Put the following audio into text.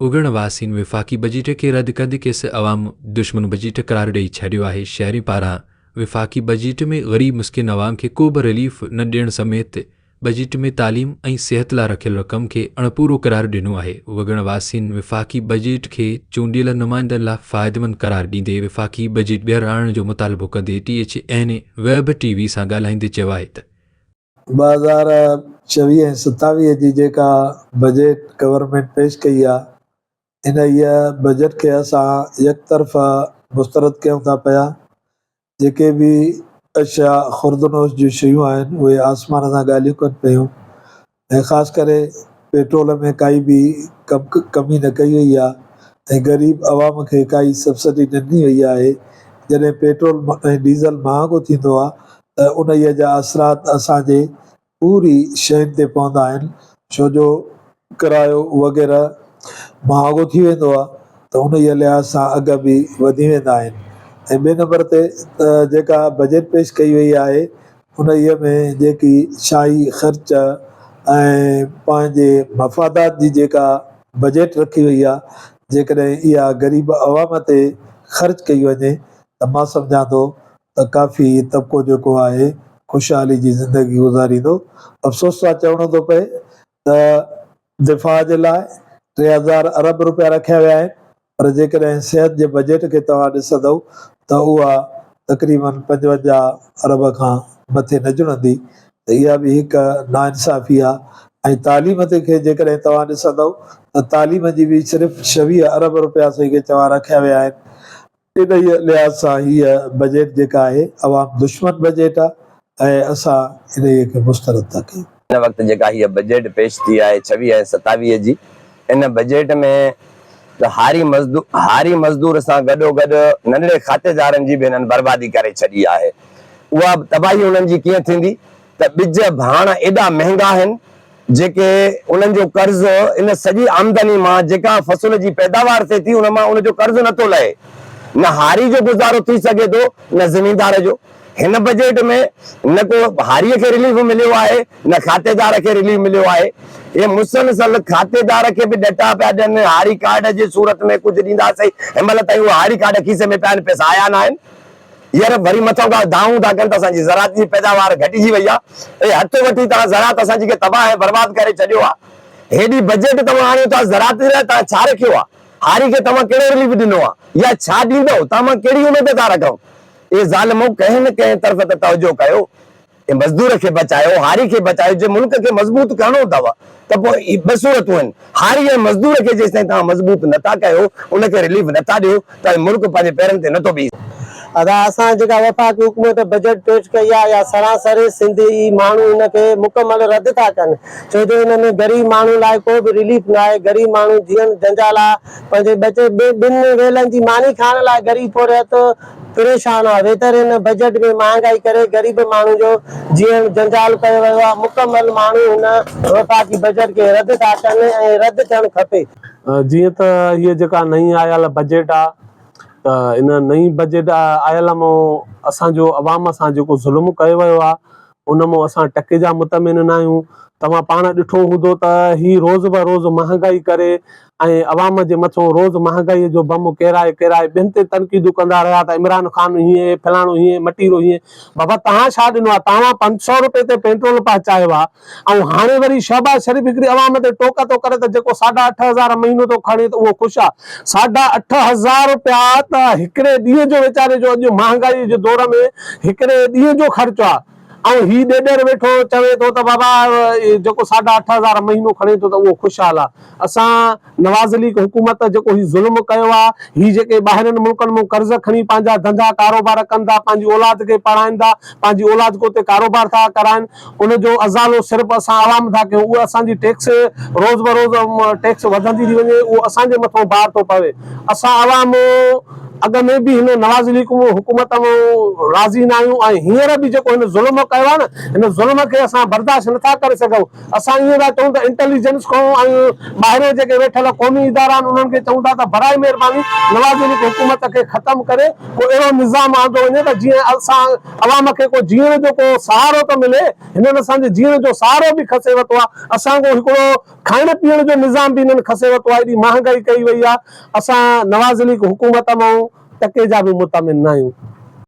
اڳڻ واسين وفاقي بجيٽ کي رد ڪندي کيس عوام دشمن بجيٽ قرار ڏئي ڇڏيو آهي. شهرين پاران وفاقي بجيٽ ۾ غريب مسڪين عوام کي ڪو به رليف نه ڏيڻ سميت بجيٽ ۾ تعليم ۽ صحت لا رکيل رقم کي اڻپورو قرار ڏنو آهي. وڳڻ واسين وفاقي بجيٽ کي چونڊيل نمائندن لا فائديمند قرار ڏيندي وفاقي بجيٽ ٻيهر آڻڻ جو مطالبو ڪندي T H N web T V سان ڳالهائيندي چيو آهي ته. 2024 ۽ 27 جي جيڪا بجيٽ گورنمينٽ پيش ڪئي آهي انهيء بجيٽ کي اسان يڪطرفه مسترد ڪيون ٿا پيا. جيڪي به اشياء خوردنوش جون شيون آهن اهي آسمان سان ڳالهيون ڪن پيون ۽ خاص ڪري پيٽرول ۾ ڪائي به ڪمي نه ڪئي وئي آهي ۽ غريب عوام کي ڪائي سبسڊي نه ڏني وئي آهي. جڏهن پيٽرول ۽ ڊيزل مهانگو ٿيندو آهي ته انهيء جا اثرات اسان جي پوري شين تي پوندا آهن ڇو جو ڪرايو وغيره مهانگو ٿي ويندو آهي ته انهيء لحاظ سان اگهه به وڌي ويندا آهن ۽ ٻئي نمبر تي ته جيڪا بجيٽ پيش ڪئي وئي آهي انهيء ۾ جيڪي شاهي خرچ ۽ پنهنجي مفادات جي جيڪا بجيٽ رکي وئي آهي جيڪڏهن اها غريب عوام تي خرچ ڪئي وڃي ته مان سمجهان ٿو ته ڪافي طبقو جيڪو آهي خوشحالي جي زندگي گذاريندو. افسوس سان چوڻو ٿو پئي ته دفاع جي لاء 3000 ارب روپيا رکيا ويا آهن پر جيڪڏهن صحت جي بجيٽ کي توهان ڏسندؤ ته اها تقريبن 55 ارب کان مٿي نه جڙندي ته اها به هڪ ناانصافي آهي ۽ تعليم تي کي جيڪڏهن توهان ڏسندؤ ته تعليم جي به صرف 26 ارب روپيا سهي کي چوان رکيا ويا آهن. انهيء لحاظ سان هيء بجيٽ جيڪا آهي عوام دشمن بجيٽ آهي ۽ اسان انهيء کي مسترد ٿا ڪيون. هن وقت جيڪا هيء بجيٽ پيش ٿي آهي ڇويهه ۽ ستاويهه جي، ان بجيٽ ۾ ته هاري هاري مزدور سان گڏوگڏ ننڍڙي کاتيدارن جي به هنن بربادي ڪري ڇڏي آهي. اها تباهي انهن جي ڪيئن ٿيندي ته ٻج ڀاڻ ايڏا مهنگا آهن جيڪي انهن جو قرض ان سڄي آمدني مان جيڪا فصل جي پيداوار ٿئي ٿي ان مان ان جو قرض نٿو لهي. نه هاري جو گذارو ٿي سگهي ٿو نه زميندار جو. هن بجيٽ ۾ نه ڪو هاري کي رليف مليو آهي نه کاتيدار کي رليف مليو آهي. هي مسلسل کاتيدار کي به ڏٽا پيا ڏين هاري ڪارڊ جي صورت ۾ ڪجهه ڏينداسين هن مهل تائين اهي هاري ڪارڊ کيسي ۾ پيا آهن پئسا آيا ناهن. يار وري مٿان ڪا دانهون ٿا ڪن ته اسان جي زراعت جي پيداوار گهٽجي وئي آهي. اي هٿ وٺي توهان زراعت اسان جي کي تباهه ۽ برباد ڪري ڇڏيو آهي. هيڏي بجيٽ توهان آڻيو ٿا زراعت جي لاء توهان ڇا رکيو آهي؟ هاري کي توهان ڪهڙو رليف ڏنو آهي يا ڇا ڏيندؤ؟ توهان مان ڪهڙي اميد ٿا رکون؟ اي ظالمو ڪنهن نه ڪنهن طرف ته توجهه ڪيو. ۽ مزدور کي بچايو، هاري کي بچايو، جي ملڪ کي مضبوط ڪرڻو اٿو ته پوء اهي ٻه صورتون آهن، هاري ۽ مزدور کي جيستائين توهان مضبوط نه ٿا ڪيو، ان کي رليف نه ٿا ڏيو ته اهي ملڪ پنهنجي پيرن تي نه ٿو بيهي سگهي. ادا اسان جيڪا وفاقي حڪومت بجيٽ پيش ڪئي آهي اها سراسري سنڌي ماڻهو ان کي مڪمل رد ٿا ڪن ڇو جو ان ۾ غريب ماڻهو لاء ڪو به رليف نه آهي غريب ماڻهو جيئڻ جنجال آهي پنهنجي ٻچي ٻن ويلن جي ماني کائڻ لاء غريب پورهيت پريشان آ ويتر هن بجيٽ ۾ مهانگائي ڪري غريب ماڻهو جو جيئڻ جنجال ڪيو ويو آ مڪمل ماڻهو هن وفاقي بجيٽ کي رد ٿا ڪن ۽ رد ٿيڻ کپي. جيئن ته هيء جيڪا نئين آيل بجيٽ آ ته ان نئين بجيٽ آيل مون اسان جو عوام سان جيڪو ظلم ڪيو ويو آ ان مون اسان ٽڪي جا مطمئن ناهيون. توهان پاڻ ڏٺو هوندو ته هي روز به روز مهانگائي ڪري ۽ عوام جي مٿون روز مهانگائي جو بم ڪيرائي ڪيرائي ٻين تي تنقيدون ڪندا رهيا ته عمران خان هيئن فلاڻو هيئن مٽيرو هيئن بابا توهان ڇا ڏنو آهي توهان 500 روپئي تي پيٽرول پهچايو آهي ۽ هاڻي وري شهباز شريف هڪڙي عوام تي ٽوڪ ٿو ڪري ته جيڪو ساڍا 8000 مهينو ٿو کڻي ته اهو خوش آهي ساڍا 8000 روپيا ته هڪڙي ڏينهن جو ويچاري جو اڄ مهانگائي جي دور ۾ هڪڙي ڏينهن جو خرچ آهي ۽ هي ڏيڏر ويٺو چوي ٿو ته بابا جيڪو ساڍا 8000 مهينو کڻي ٿو ته اهو خوشحال آ. اسان نواز ليگ حڪومت جيڪو هي ظلم ڪيو آ، هي جيڪي ٻاهرين ملڪن مون قرض کڻي پنهنجا ڌنڌا ڪاروبار ڪن ٿا، پنهنجي اولاد کي پڙهائين ٿا، پنهنجي اولاد کي اتي ڪاروبار ٿا ڪرائين، ان جو ازالو صرف اسان عوام ٿا ڪيون، اهو اسان جي ٽيڪس روز بروز ٽيڪس وڌندي ٿي وڃي، اهو اسان جي مٿو بار ٿو پوي. اسان عوام. اڳ ۾ به هن نواز ليگ حڪومت مان راضي نه آهيون ۽ هينئر به جيڪو هن ظلم ڪيو آهي نه هن ظلم کي اسان برداشت نٿا ڪري سگهون. اسان ائين ٿا چئون ته انٽيليجنس کان ۽ ٻاهرين جيڪي ويٺل قومي ادارا آهن انهن کي چئون ٿا ته برائي مهرباني نواز ليگ حڪومت کي ختم ڪري ڪو اهڙو نظام آندو وڃي ته جيئن اسان عوام کي ڪو جيئڻ جو ڪو سهارو ته ملي. هنن اسان جي جيئڻ جو سهارو به کسي ورتو آهي. اسان کان هڪڙو کائڻ پيئڻ جو نظام به هنن کسي ورتو آهي. ايڏي مهانگائي ڪئي وئي آهي. اسان نواز ليگ حڪومت مان ٽڪي جا به مطمئن ناهيون.